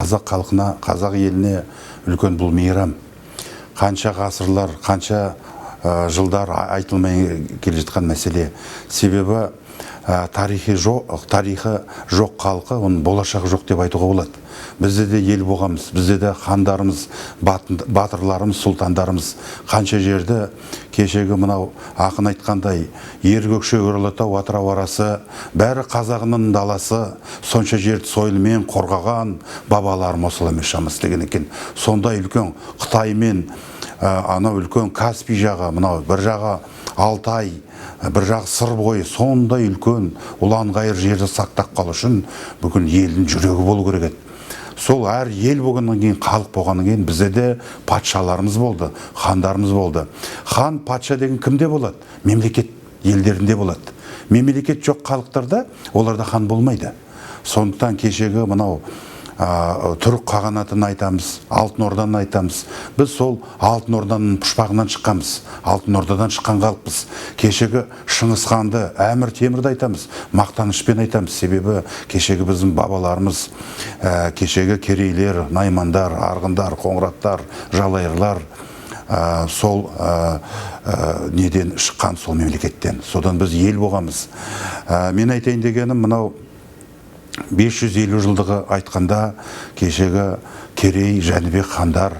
Қазақ халқына, қазақ еліне үлкен бұл мейрам. Қанша ғасырлар, қанша жылдар айтылмай келе жатқан мәселе. Себебі тарихи жоқ халқы, оның болашағы жоқ деп айтуға болады. Бізде де ел болғанбыз, бізде де хандарымыз, батырларымыз, сұлтандарымыз қанша жерді, кешегі мынау ақын айтқандай, Ер Көкше, Өр Алатау, Атырау арасы, бәрі қазағының даласы, сонша жерді сойылмен қорғаған бабаларым осал емес шамасы деген екен. Сондай үлкен Қытаймен, анау үлкен Каспий жағы, мынау бір жағы Алтай, бір жағы Сыр бойы, сондай үлкен ұлан-ғайыр жерді сақтап қалу үшін бүкіл елдің жүрегі болу керек еді. Сол әр ел болғаннан кейін, халық болғаннан кейін бізде де патшаларымыз болды, хандарымыз болды. Хан, патша деген кімде болады? Мемлекет елдерінде болады. Мемлекет жоқ халықтарда оларда хан болмайды. Сондықтан кешегі мынау түрік қағанатын айтамыз, Алтын Орданы айтамыз. Біз сол Алтын Орданың пұшпағынан шыққанбыз, Алтын Ордадан шыққан халықпыз. Кешегі Шыңғыс ханды, Әмір Темірді айтамыз, мақтанышпен айтамыз. Себебі кешегі біздің бабаларымыз, кешегі керейлер, наймандар, арғындар, қоңыраттар, жалайырлар, сол неден шыққан, сол мемлекеттен. Содан біз ел болғанбыз. Мен айтайын дегенім, мынау 550 жылдығы айтқанда кешегі Керей, Жәнібек хандар,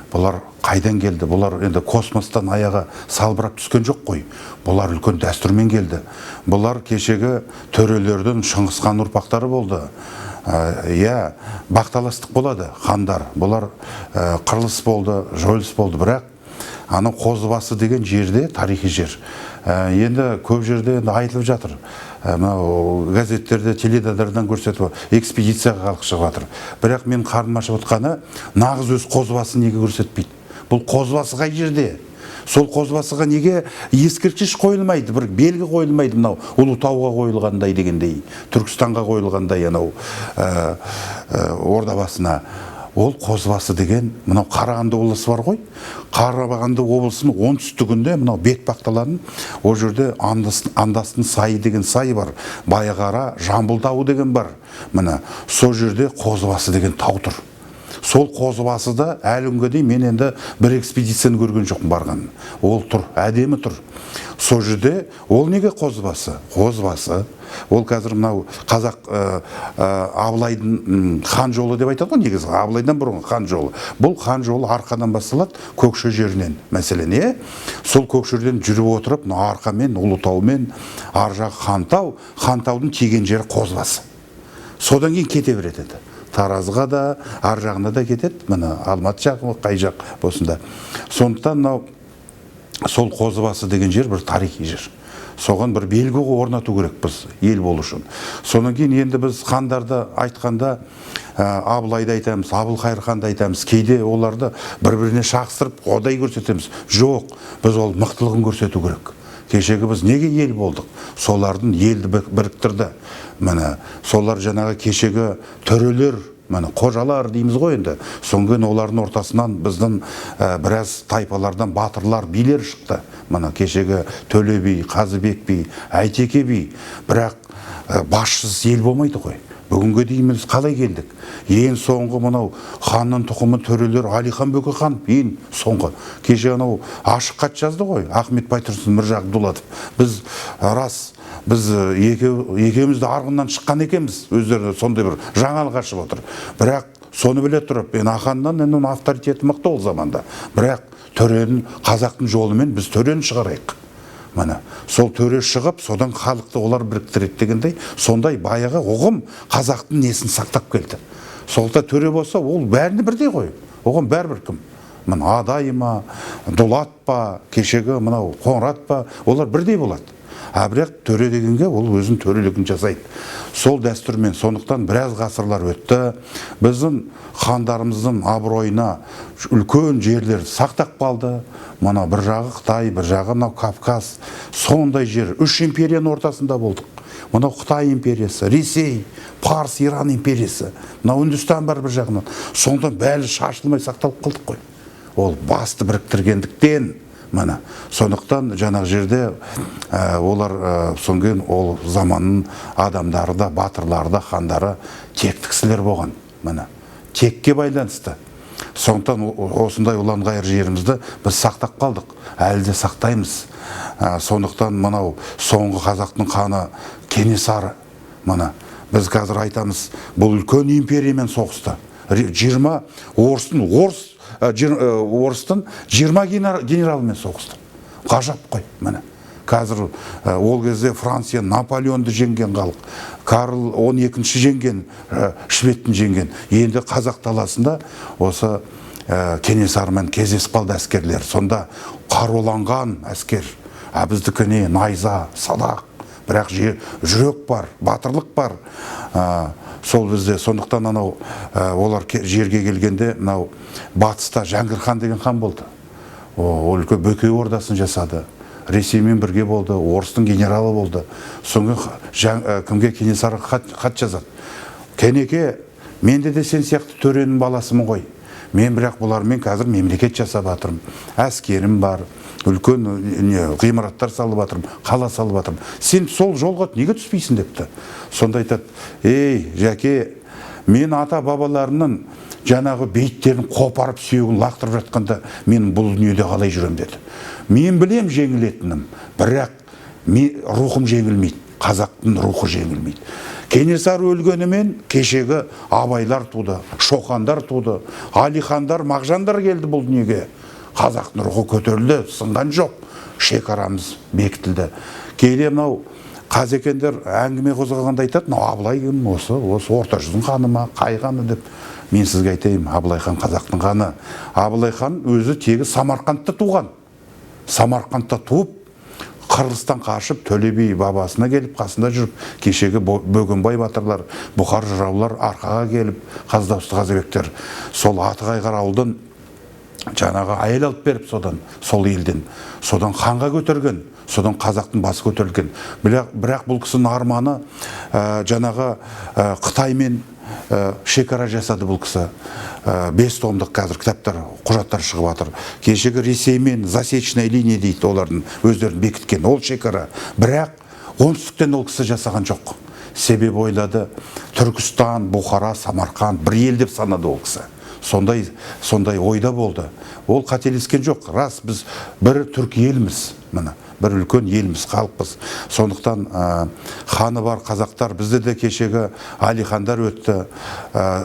бұлар қайдан келді? Бұлар енді космостан аяғы салбырап түскен жоқ қой. Бұлар үлкен дәстүрмен келді. Бұлар кешегі төрелердің, Шыңғыс хан ұрпақтары болды. Иә, бақталастық болады хандар. Бұлар қырылыс болды, жойылыс болды, бірақ анау Қозыбасы деген жерде тарихи жер. Енді көп жерде енді айтылып жатыр. Мынау газеттерде, теледидардан көрсетіп, экспедицияға халық шығып жатыр. Бірақ мен қарным ашып отқаны, нағыз өз Қозыбасын неге көрсетпейді? Бұл Қозыбасы қай жерде? Сол Қозыбасыға неге ескерткіш қойылмайды, бір белгі қойылмайды, мынау Ұлытауға қойылғандай дегендей, Түркістанға қойылғандай анау Ордабасына. Ол Қозыбасы деген мынау Қарағанды облысы бар ғой. Қарағанды облысының оңтүстігінде мынау Бетпақдаланың, ол жерде Андастың сайы деген сай бар. Байғара Жамбыл тауы деген бар. Міне, сол жерде Қозыбасы деген тау тұр. Сол Қозыбасыда әлі күнге дейін мен енді бір экспедицияны көрген жоқпын барғанын. Ол тұр, әдемі тұр. Сол жерде ол неге Қозыбасы? Қозыбасы ол қазір мынау қазақ Абылайдың хан жолы деп айтады ғой, негізі Абылайдан бұрын хан жолы. Бұл хан жолы Арқадан басталады, Көкше жерінен, мәселен, иә? Сол Көкшеден жүріп отырып, мына Арқамен, Ұлытаумен, ар жағы Хантау, Хантаудың тиген жері Қозыбасы. Содан кейін кете береді енді. Таразға да, ар жағына да кетеді, міне Алматы жағы, қай жақ болсын да. Сондықтан мынау сол Қозыбасы деген жер бір тарихи жер. Соған бір белгі орнату керек біз ел болу үшін. Содан кейін енді біз хандарды айтқанда, Абылайды айтамыз, Абылқайыр ханды айтамыз. Кейде оларды бір-біріне шағыстырып, одай көрсетеміз. Жоқ, біз ол мықтылығын көрсету керек. Кешегі біз неге ел болдық? Солардың елді біріктірді. Міне, солар жаңағы кешегі төрелер, міне қожалар дейміз ғой енді. Содан кейін олардың ортасынан біздің біраз тайпалардан батырлар, билер шықты. Міне, кешегі Төле би, Қазыбек би, Әйтеке би. Бірақ басшысыз ел болмайды ғой. Бүгінге дейін біз қалай келдік? Ең соңғы мынау ханның тұқымы төрелер Әлихан Бөкейхан ең соңғы. Кеше анау ашық хат жазды ғой Ахмет Байтұрсынов, Міржақып Дулатов. Біз рас, біз екеуміз де Арғыннан шыққан екенбіз. Өздері сондай бір жаңалық ашып отыр. Бірақ соны біле тұрып, енді Аханнан енді оның авторитеті мықты ол заманда. Бірақ төренің, қазақтың жолымен біз төрені шығарайық. Міне, сол төре шығып, содан халықты олар біріктіреді дегендей, сондай баяғы ұғым қазақтың несін сақтап келді. Солта төре болса, ол бәріне бірдей ғой. Оған бәрібір кім. Міне, Адай ма, Дулат па, кешегі мынау Қоңырат па, олар бірдей болады. А бірақ төре дегенге ол өзінің төрелігін жасайды. Сол дәстүрмен, сондықтан біраз ғасырлар өтті. Біздің хандарымыздың абыройына үлкен жерлер сақтап қалды. Мына бір жағы Қытай, бір жағы мынау Кавказ, сондай жер. Үш империяның ортасында болдық. Мынау Қытай империясы, Ресей, Парс, Иран империясы, мынау Үндістан бар бір жағынан. Сондықтан бәрі шашылмай сақталып қалдық қой. Ол басты біріктіргендіктен, міне, сондықтан жаңағы жерде олар содан кейін ол заманның адамдары да, батырлары да, хандары текті кісілер болған. Міне, текке байланысты. Сондықтан осындай ұлан-ғайыр жерімізді біз сақтап қалдық, әлі де сақтаймыз. Сондықтан мынау соңғы қазақтың ханы Кенесары, мына біз қазір айтамыз, бұл үлкен империямен соғысты. 20 орыстың, орыс, орыстың 20 генералымен соғысты. Ғажап қой, міне. Қазір ол кезде Франция Наполеонды жеңген халық, Карл 12-ші жеңген, шведтің жеңген. Енді қазақ даласында осы Кенесарымен кездесіп қалды әскерлер. Сонда қаруланған әскер, а біздікі не, найза, садақ, бірақ жүрек бар, батырлық бар. Сол бізде. Сондықтан анау, олар жерге келгенде мынау батыста Жәңгір хан деген хан болды. Ол үлкен Бөкей ордасын жасады. Ресеймен бірге болды, орыстың генералы болды. Соңғы кімге, Кенесарыға хат жазады. Кенеке, менде де сен сияқты төренің баласымын ғой. Мен бірақ бұлармен қазір мемлекет жасап жатырмын. Әскерім бар, үлкен ғимараттар салып жатырмын, қала салып жатырмын. Сен сол жолға неге түспейсің депті. Сонда айтады: ей, Жәке, мен ата бабаларымның жаңағы бейіттерін қопарып, сүйегін лақтырып жатқанда мен бұл дүниеде қалай жүрем деді. Мен білем жеңілетінім, бірақ рухым жеңілмейді, қазақтың рухы жеңілмейді. Кенесары өлгенімен кешегі Абайлар туды, Шоқандар туды, Алихандар, Мағжандар келді бұл дүниеге. Қазақтың рухы көтерілді, сынған жоқ, шекарамыз бекітілді. Кейде мынау қазекендер әңгіме қозғағанда айтады, мынау Абылай кім, осы орта жүздің ханы ма, қай ханы деп. Мен сізге айтайын, Абылай хан қазақтың ханы. Абылай хан өзі тегі Самарқандта туған. Самарқандта туып, Қырғызстан қашып, Төле би бабасына келіп, қасында жүріп, кешегі Бөгенбай батырлар, Бұқар жыраулар Арқаға келіп, Қаздауысты қазыбектер сол Атығай ауылдан жаңағы әйел алып беріп, содан, сол елден, содан ханға көтерген, содан қазақтың басы көтерілген. Бірақ бұл кісінің арманы, жаңағы, Қытаймен шекара жасады бұл кісі. 5 томдық қазір кітаптар, құжаттар шығып жатыр. Кешегі Ресеймен засечная линия дейді, олардың өздерін бекіткен ол шекара. Бірақ оңтүстіктен ол кісі жасаған жоқ. Себебі ойлады, Түркістан, Бұхара, Самарқанд бір ел деп санады ол кісі. Сондай ойда болды. Ол қателескен жоқ. Рас, біз бір түркі елміз, міне, бір үлкен елміз, халықпыз. Сондықтан ханы бар қазақтар, бізде де кешегі Алихандар өтті,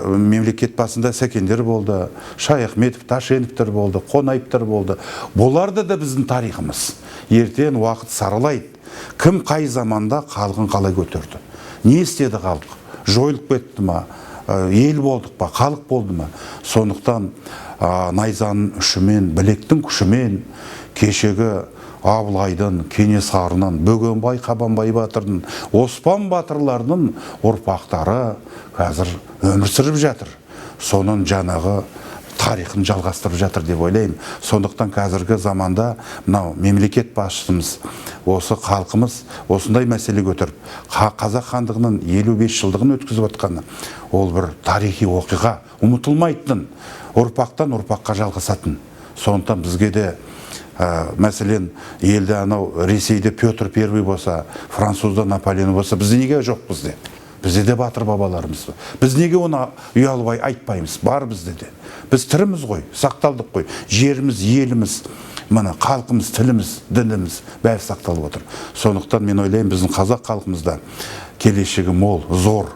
мемлекет басында Сәкендер болды, Шаяхметов, Ташеновтер болды, Қонаевтар болды. Бұларда да біздің тарихымыз. Ертең уақыт саралайды. Кім қай заманда халқын қалай көтерді? Не істеді халық? Жойылып кетті ма? Ел болдық па, халық болды ма? Сондықтан найзаның ұшымен, білектің күшімен кешегі Абылайдың, Кенесарының, Бөгенбай, Қабанбай батырдың, Оспан батырларының ұрпақтары қазір өмір сүріп жатыр. Соның жаңағы тарихын жалғастырып жатыр деп ойлаймын. Сондықтан қазіргі заманда мынау мемлекет басшымыз, осы халқымыз осындай мәселе көтеріп, Қазақ хандығының 55 жылдығын өткізіп жатқаны, ол бір тарихи оқиға, ұмытылмайтын, ұрпақтан ұрпаққа жалғасатын. Сондықтан бізге де, мәселен, елде анау Ресейде Петр Первый болса, французда Наполеон болса, бізде неге жоқ? Бізде де батыр бабаларымыз бар. Біз неге оны ұялып айтпаймыз? Бар бізде де. Біз тіріміз ғой, сақталдық қой. Жеріміз, еліміз, міне, халқымыз, тіліміз, дініміз бәрі сақталып отыр. Сондықтан мен ойлаймын, біздің қазақ халқымызда келешегі мол, зор.